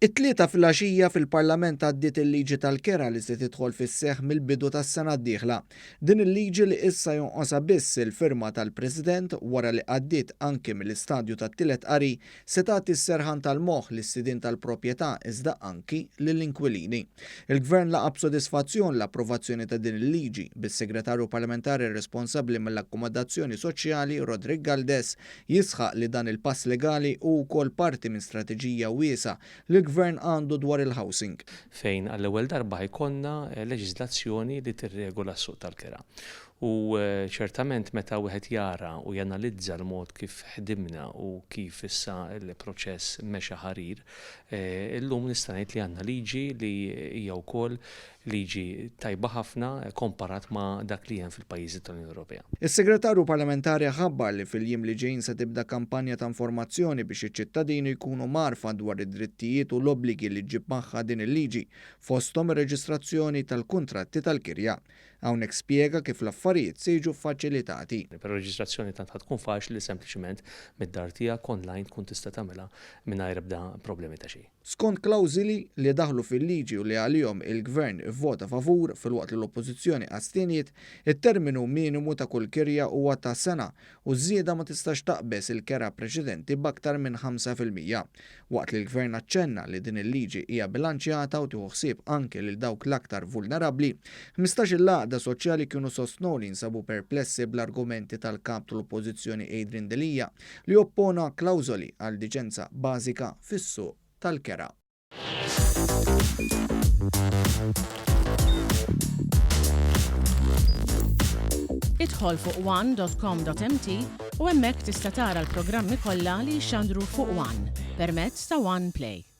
It-Tlieta filgħaxija fil-Parlament għaddiet il-liġi tal-kera li se tidħol fis-seħħ mill-bidu tas-sena d-dieħla. Din il-liġi li issa jonqosha biss il-firma tal-President wara li għaddiet anki mill-istadju tat-tielet qari se tagħti s-serħan tal-moħħ lis-sidien tal-proprjetà iżda anki lill-inkwilini. Il-Gvern laqa' b'sodisfazzjon l-approvazzjoni ta' din il-liġi, bis-Segretarju Parlamentari responsabbli mill-Akkomodazzjoni Soċjali Roderick Galdes Jisħaq li dan il-pass legali hu wkoll parti minn strateġija wiesgħa li l-Gvern għandu dwar il-housing. Fejn għall-ewwel darba ħa jkollna leġiżlazzjoni li tirregola s-suq tal-kera. U ċertament meta wieħed jara u janalizza l-mod kif ħdimna u kif issa l-proċess mexa ħarir, illum nista' ngħid li għandna liġi li hija wkoll Liġi tajba ħafna komparat ma' dak li hemm fil-pajjiżi tal-Unjoni Ewropea. Is-Segretarju Parlamentari ħabbar li fil-jiem li ġejjin se tibda kampanja ta' informazzjoni biex iċ-ċittadini jkunu mgħarrfa dwar id-drittijiet u l-obbligi li ġġib magħha din il-liġi, fosthom ir-reġistrazzjoni tal-kuntratti tal-kirja. Hawnhekk spjega kif l-affarijiet se jiġu ffaċilitati. Però r-reġistrazzjoni tant ħa tkun faċli li sempliċiment mid-dar tiegħek online tkun tista' tagħmilha mingħajr ebda problemi ta' xejn. Skont klawżili li daħlu fil-liġi u li għalihom il-Gvern ivvota favur filwaqt li l-Oppożizzjoni astjeniet, it-terminu minimu ta' kull kirja huwa ta' sena u ż-żieda ma tistax taqbeż il-kera preċedenti b'aktar minn 5%. Waqt li l-Gvern aċċenna li din il-liġi hija bilanċjata u tieħu ħsieb anke lil dawk l-aktar vulnerabbli, ħmistax-il għaqda soċjali kienu sostnew li jinsabu perplessi bl-argumenti tal-Kap tal-Oppożizzjoni Adrian Delia li oppona klawżoli għal diċenza bażika fis-suq tal-kera. Idħol fuq one.com.mt u hemmhekk tista' tara l-programmi kollha li jixxandru fuq One permezz ta' One Play.